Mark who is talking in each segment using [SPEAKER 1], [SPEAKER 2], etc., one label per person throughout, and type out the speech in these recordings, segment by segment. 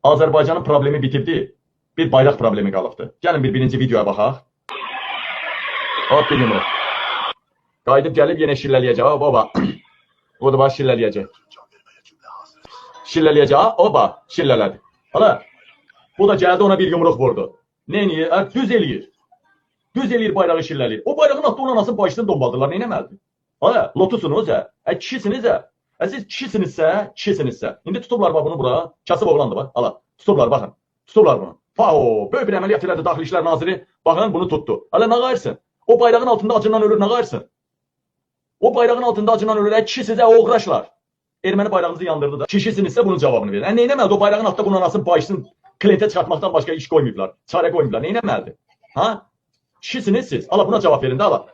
[SPEAKER 1] Azərbaycanın problemi bitibdi. Bir bayraq problemi qalıbdı. Gəlin bir birinci videoya baxaq. Hop, bir yumruq. Qayıdıb gəlib yenə şillələyəcək. Hop, oba. O da bax şillələyəcək. Şillələyəcək. Oba, şillələdi. Hala. Bu da gəldi, ona bir yumruq vurdu. Nə eləyir? Hə, düz eləyir. Düz eləyir, bayrağı şillələyir. O bayrağın altında onun anasının başını dombaldırlar. Nə eləməlidir? Hala, lotusunuz hə? Hə, kişisiniz hə? Hə, siz kişisinizsə, kişisinizsə. İndi tutublar bax bunu bura. Kasıb oğlandır bax. Hala, tutublar baxın. Tutublar bunu. Pao, böyük bir əməliyyat elədi Daxili İşlər Naziri. Baxın, bunu tutdu. Hala, nə qayırsın? O bayrağın altında acından ölür, nə qayırsın? O bayrağın altında acından ölür. Ə, kişisiniz, ə, oğraşlar. Erməni bayrağımızı yandırdı da. Kişisinizsə bunun cavabını verin. Ə, nə eləməlidir? O bayrağın altında bunun anasının başını klentə çıxartmaqdan başqa iş qoymayıblar. Çarə qoymayıblar. Nə eləməlidir? Ha? Kişisiniz siz. Ala, buna cavab verin də, ala.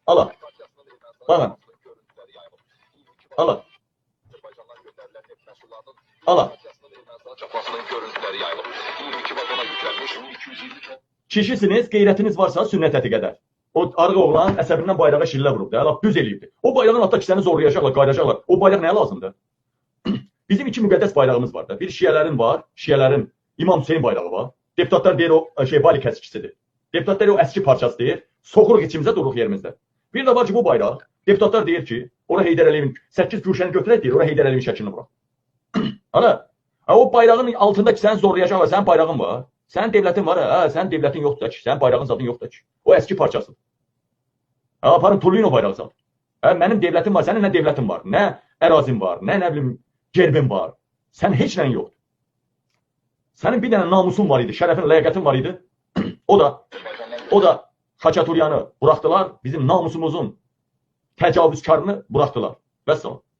[SPEAKER 1] Ala. Baxın. Ala. Ala.
[SPEAKER 2] Çaplasının yayılıb. 22 vaqona yüklənmiş 220 ton
[SPEAKER 1] Kişisiniz, qeyrətiniz varsa sünnət əti qədər. O arıq oğlan əsəbindən bayrağa şillə vurub da, lap düz eləyibdi. O bayrağın altında kisəni zorlayacaqlar, qayıracaqlar. O bayraq nəyə lazımdır? Bizim iki müqəddəs bayrağımız var da. Bir şiələrin var, şiələrin İmam Hüseyn bayrağı var. Deputatlar deyir o şey Bali kəskisidir. Deputatlar o əski parçası deyir. Soxuruq içimizə, dururuq yerimizdə. Bir də var ki bu bayraq. Deputatlar deyir ki, ora Heydər Əliyevin 8 güşəni götürək deyir, ora Heydər Əliyevin şəklini vuraq. Ana, ha, o bayrağın altında ki səni zorlayacaqlar, sənin bayrağın var. Sənin devlətin var, hə, sənin devlətin yoxdur da ki, sənin bayrağın zaten yoxdur da ki. O əski parçasıdır. Ha, aparın tullayın o bayrağı zat. Hə, mənim devlətim var, sənin nə devlətin var, nə ərazin var, nə nə bilim gerbin var. Sən heç nən yoxdur. Sənin bir dənə namusun var idi, şərəfin, ləyaqətin var idi. O da Xaçaturyanı buraxdılar, bizim namusumuzun təcavüzkarını buraxdılar. Vəssalam.